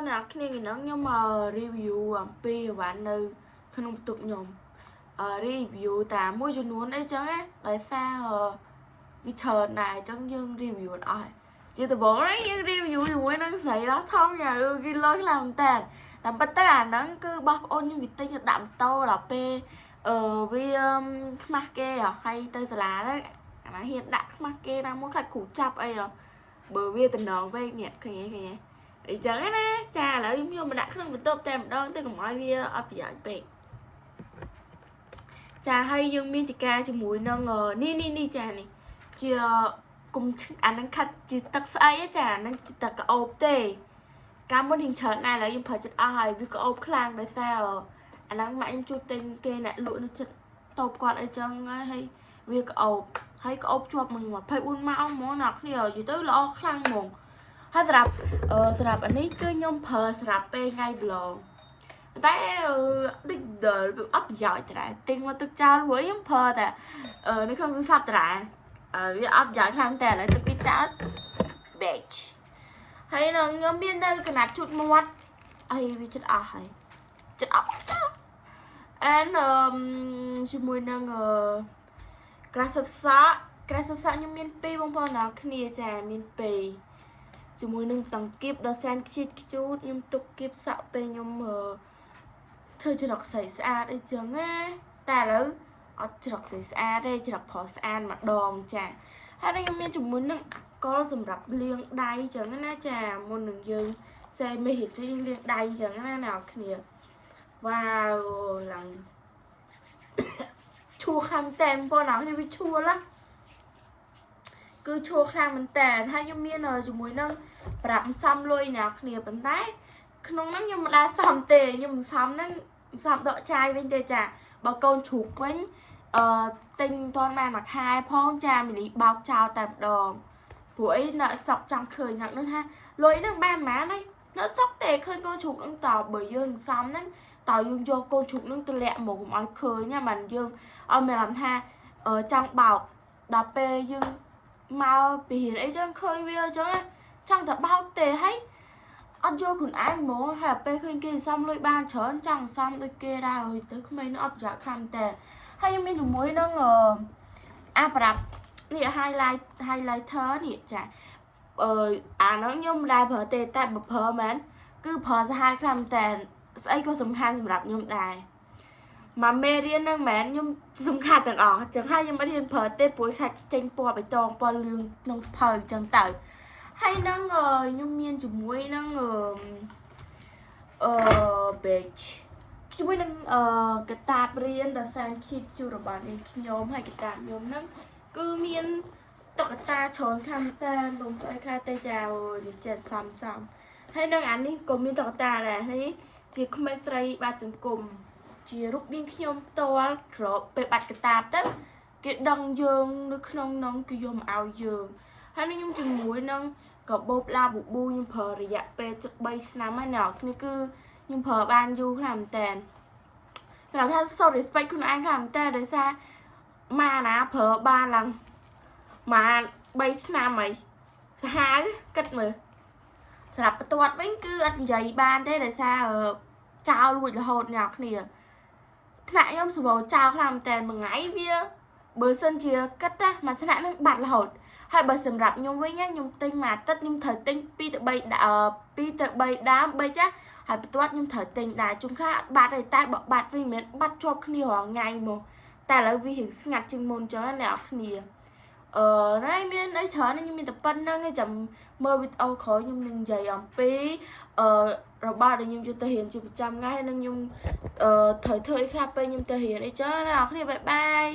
អ្នកគ្នាថ្ងៃហ្នឹងខ្ញុំមក review អំពីអីវ៉ាន់នៅក្នុងបន្ទប់ខ្ញុំreview តាមួយចំនួនអីចឹងណាដោយសារវាច្រើនដែរអញ្ចឹងយើង review អត់អស់ជាដំបូងហ្នឹងយើង review ជាមួយនឹងស្រីដល់ថងយ៉ាគេលុយខ្លាំងមែនតើតាមពិតទៅអាហ្នឹងគឺបោះប្អូនខ្ញុំវាទិញទៅដាក់ម៉ូតូដល់ពេលវាខ្មាស់គេហ៎ហើយទៅសាលាទៅអាណាហ៊ានដាក់ខ្មាស់គេណាមួយខ្លាចគ្រូចាប់អីហ៎បើវាតំណងពេកនេះឃើញទេឃើញទេ អញ្ចឹងណាចាឥឡូវខ្ញុំយកមកដាក់ក្នុងបន្ទប់តែម្ដងទៅកុំឲ្យវាអត់ប្រយោជន៍ពេកចាហើយយើងមានចការជាមួយនឹងនេះនេះនេះចានេះជាគុំអានឹងខាត់ជាទឹកស្អីចាអានឹងជាទឹកក្អូបទេកាលមុនរៀងច្រើនដែរឥឡូវខ្ញុំប្រើចិត្តអស់ហើយវាក្អូបខ្លាំងដោយសារអាហ្នឹងម៉ាក់ខ្ញុំជួយទិញគេអ្នកលក់នៅចិត្តតូបគាត់អីចឹងហើយវាក្អូបហើយក្អូបជាប់មួយ24ម៉ោងហ្មងអ្នកគ្នានិយាយទៅល្អខ្លាំងហ្មងហើយសម្រាប់សម្រាប់អានេះគឺខ្ញុំប្រើសម្រាប់ពេលថ្ងៃប្រឡងតែដូចដល់អត់ប្រយោជន៍ដែរទិញមកទុកចោលព្រោះខ្ញុំប្រើតែនៅក្នុងទូរស័ព្ទដែរវាអត់ប្រយោជន៍ខ្លាំងតែឥឡូវទុកវាចោល bitch ហើយនឹងខ្ញុំមាននៅកណាត់ជូតមាត់អីវាចិត្តអស់ហើយចិត្តអស់ចោល and ជាមួយនឹងក្រាសសក់ក្រាសសក់ខ្ញុំមានពីរបងប្អូនអ្នកគ្នាចាមានពីរជាមួយនឹងតង្កៀបដ៏សែនខ្ជិតខ្ជូតខ្ញុំទុកគៀបសក់ពេលខ្ញុំធ្វើច្រកស្អីស្អាតអីចឹងណាតែឥឡូវអត់ច្រកស្អីស្អាតទេច្រកប្រុសស្អាតម្ដងចាហើយខ្ញុំមានជាមួយនឹងអាល់កុលសម្រាប់លាងដៃចឹងណាចាមុននឹងយើងសេមេហិចេញយើងលាងដៃចឹងណាអ្នកគ្នាវ៉ាវឡើងឈួរខ្លាំងតែបងប្អូនអ្នកគ្នាវាឈួរណាគឺឈួរខ្លាំងមែនតើហើយខ្ញុំមានជាមួយនឹងប្រាប់សំលុយអ្នកគ្នាប៉ុន្តែក្នុងហ្នឹងខ្ញុំមិនដែលសំទេខ្ញុំមិនសំហ្នឹងសំដកចាយវិញទេចាបើកូនជ្រូកវិញទិញមិនទាន់បានមួយខែផងចាមីលីបោកចោលតែម្ដងព្រោះអីអ្នកសក់ចង់ឃើញអ្នកនឹងថាលុយហ្នឹងបានប៉ុន្មានហើយអ្នកសក់ទេឃើញកូនជ្រូកហ្នឹងតបើយើងសំហ្នឹងតើយើងយកកូនជ្រូកហ្នឹងទៅលាក់មកកុំឲ្យឃើញណាបានយើងឲ្យមានអារម្មណ៍ថាចង់បោកដល់ពេលយើងមកពីរៀនអីចឹងឃើញវាអញ្ចឹងចង់តែបោកទេហើយអត់យកខ្លួនឯងហ្មងហើយពេលឃើញគេសំលុយបានច្រើនចង់សំដូចគេដែរហើយទៅក្មេងនោះអត់ប្រយោជន៍ខ្លាំងតែហើយខ្ញុំមានជាមួយនឹងអាប្រាប់នេះ highlight highlighter នេះចាអាហ្នឹងខ្ញុំមិនដែលប្រើទេតែបើប្រើមែនគឺប្រើសាហាវខ្លាំងតែស្អីក៏សំខាន់សម្រាប់ខ្ញុំដែរមកមេរៀនហ្នឹងមែនខ្ញុំសំខាន់ទាំងអស់ចឹងហើយខ្ញុំអត់ហ៊ានប្រើទេព្រោះខាច់ចេញពណ៌បៃតងពណ៌លឿងក្នុងសភៅចឹងទៅហើយនឹងខ្ញុំមានជាមួយនឹងbitch ជាមួយនឹងកតាបរៀនដ៏សែនឈីបជូរបស់នាងខ្ញុំហើយកតាបខ្ញុំហ្នឹងគឺមានតុក្កតាច្រើនខាងតែនំស្អីខ្លះទេចាអូយចិត្តសំសំហើយនឹងអានេះក៏មានតុក្កតាដែរហើយជាក្មេងស្រីបាត់សង្គមជារូបនាងខ្ញុំផ្ទាល់ក្របពេលបាត់កតាបទៅគេដឹងយើងនៅក្នុងនោះគឺយកមកឲ្យយើងហើយនឹងខ្ញុំជាមួយនឹងកាបូបឡាប៊ូប៊ូខ្ញុំប្រើរយៈពេលជិត3ឆ្នាំហើយអ្នកគ្នាគឺខ្ញុំប្រើបានយូរខ្លាំងមែនតើសម្រាប់ថា so respect ខ្លួនឯងខ្លាំងមែនតើដោយសារម៉ាណាប្រើបានឡើងម៉ា3ឆ្នាំហើយសាហាវគិតមើលសម្រាប់បន្ទាត់វិញគឺអត់និយាយបានទេដោយសារចោលលួចរហូតអ្នកគ្នាថ្នាក់ខ្ញុំសម្បូរចោលខ្លាំងមែនតើមួយថ្ងៃវាបើសិនជាគិតណាមួយថ្នាក់នឹងបាត់រហូតហើយបើសម្រាប់ខ្ញុំវិញខ្ញុំទិញមួយអាទិត្យខ្ញុំត្រូវទិញ2ទៅ3 2ទៅ3ដើម3ចាហើយបន្ទាត់ខ្ញុំត្រូវទិញដែរជួនខ្លះអត់បាត់ទេតែបើបាត់វិញមិនមែនបាត់ជាប់គ្នារាល់ថ្ងៃមកតែឥឡូវវារៀងស្ងាត់ជាងមុនចឹងណាអ្នកគ្នាណែមានអីច្រើនខ្ញុំមានតែប៉ុណ្្នឹងឯងចាំមើលវីដេអូក្រោយខ្ញុំនឹងនិយាយអំពីរបស់ដែលខ្ញុំយកទៅរៀនជាប្រចាំថ្ងៃនិងខ្ញុំត្រូវធ្វើអីខ្លះពេលខ្ញុំទៅរៀនអីចឹងណាអ្នកគ្នាbye bye.